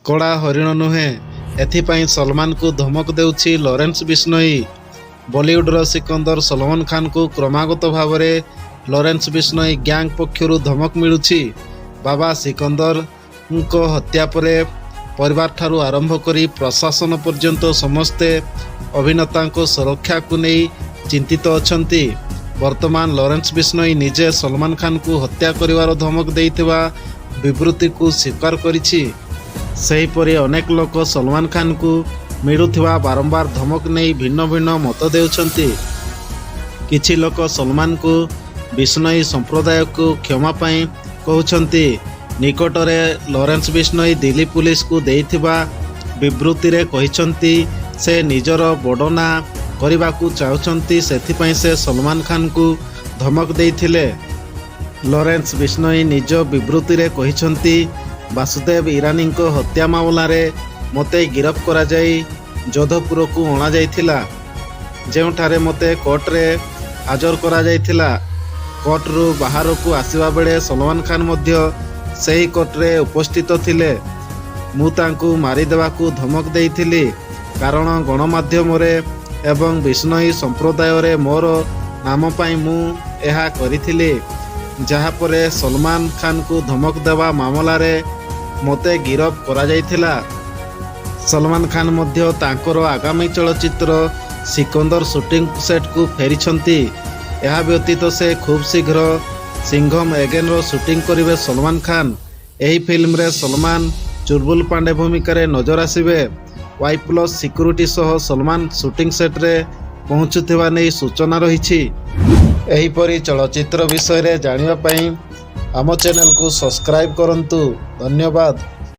କଳା ହରିଣ ନୁହେଁ। ଏଥିପାଇଁ ସଲମାନଙ୍କୁ ଧମକ ଦେଉଛି ଲରେନ୍ସ ବିଷ୍ଣୋଇ। ବଲିଉଡର ସିକନ୍ଦର ସଲମାନ ଖାନଙ୍କୁ କ୍ରମାଗତ ଭାବରେ ଲରେନ୍ସ ବିଷ୍ଣୋଇ ଗ୍ୟାଙ୍ଗ ପକ୍ଷରୁ ଧମକ ମିଳୁଛି। ବାବା ସିକନ୍ଦରଙ୍କ ହତ୍ୟା ପରେ ପରିବାରଠାରୁ ଆରମ୍ଭ କରି ପ୍ରଶାସନ ପର୍ଯ୍ୟନ୍ତ ସମସ୍ତେ ଅଭିନେତାଙ୍କ ସୁରକ୍ଷାକୁ ନେଇ ଚିନ୍ତିତ ଅଛନ୍ତି। ବର୍ତ୍ତମାନ ଲରେନ୍ସ ବିଷ୍ଣୋଇ ନିଜେ ସଲମାନ ଖାନଙ୍କୁ ହତ୍ୟା କରିବାର ଧମକ ଦେଇଥିବା ବିବୃତ୍ତିକୁ ସ୍ୱୀକାର କରିଛି। ସେହିପରି ଅନେକ ଲୋକ ସଲମାନ ଖାନଙ୍କୁ ମିଳୁଥିବା ବାରମ୍ବାର ଧମକ ନେଇ ଭିନ୍ନ ଭିନ୍ନ ମତ ଦେଉଛନ୍ତି। କିଛି ଲୋକ ସଲମାନଙ୍କୁ ବିଷ୍ଣୋଇ ସମ୍ପ୍ରଦାୟକୁ କ୍ଷମା ପାଇଁ କହୁଛନ୍ତି। ନିକଟରେ ଲରେନ୍ସ ବିଷ୍ଣୋଇ ଦିଲ୍ଲୀ ପୁଲିସକୁ ଦେଇଥିବା ବିବୃତ୍ତିରେ କହିଛନ୍ତି, ସେ ନିଜର ବଡ଼ ନାଁ କରିବାକୁ ଚାହୁଁଛନ୍ତି, ସେଥିପାଇଁ ସେ ସଲମାନ ଖାନଙ୍କୁ ଧମକ ଦେଇଥିଲେ। ଲରେନ୍ସ ବିଷ୍ଣୋଇ ନିଜ ବିବୃତ୍ତିରେ କହିଛନ୍ତି, ବାସୁଦେବ ଇରାନୀଙ୍କ ହତ୍ୟା ମାମଲାରେ ମୋତେ ଗିରଫ କରାଯାଇ ଯୋଧପୁରକୁ ଅଣାଯାଇଥିଲା, ଯେଉଁଠାରେ ମୋତେ କୋର୍ଟରେ ହାଜର କରାଯାଇଥିଲା। କୋର୍ଟରୁ ବାହାରକୁ ଆସିବା ବେଳେ ସଲମାନ ଖାନ ମଧ୍ୟ ସେହି କୋର୍ଟରେ ଉପସ୍ଥିତ ଥିଲେ। ମୁଁ ତାଙ୍କୁ ମାରିଦେବାକୁ ଧମକ ଦେଇଥିଲି, କାରଣ ଗଣମାଧ୍ୟମରେ ଏବଂ ବିଷ୍ଣୋଇ ସମ୍ପ୍ରଦାୟରେ ମୋର ନାମ ପାଇଁ ମୁଁ ଏହା କରିଥିଲି। ଯାହା ପରେ ସଲମାନ ଖାନଙ୍କୁ ଧମକ ଦେବା ମାମଲାରେ ମୋତେ ଗିରଫ କରାଯାଇଥିଲା। ସଲମାନ ଖାନ ମଧ୍ୟ ତାଙ୍କର ଆଗାମୀ ଚଳଚ୍ଚିତ୍ର ସିକନ୍ଦର ସୁଟିଂ ସେଟକୁ ଫେରିଛନ୍ତି। ଏହା ବ୍ୟତୀତ ସେ ଖୁବ୍ ଶୀଘ୍ର ସିଂଘମ ଏଗେନର ସୁଟିଂ କରିବେ ସଲମାନ ଖାନ। ଏହି ଫିଲ୍ମରେ ସଲମାନ ଚୁଲବୁଲ ପାଣ୍ଡେ ଭୂମିକାରେ ନଜର ଆସିବେ। ୱାଇ ପ୍ଲସ୍ ସିକ୍ୟୁରିଟି ସହ ସଲମାନ ସୁଟିଂ ସେଟରେ ପହଞ୍ଚୁଥିବା ନେଇ ସୂଚନା ରହିଛି। ଏହିପରି ଚଳଚ୍ଚିତ୍ର ବିଷୟରେ ଜାଣିବା ପାଇଁ ଆମ ଚ୍ୟାନେଲକୁ ସବସ୍କ୍ରାଇବ୍ କରନ୍ତୁ। ଧନ୍ୟବାଦ।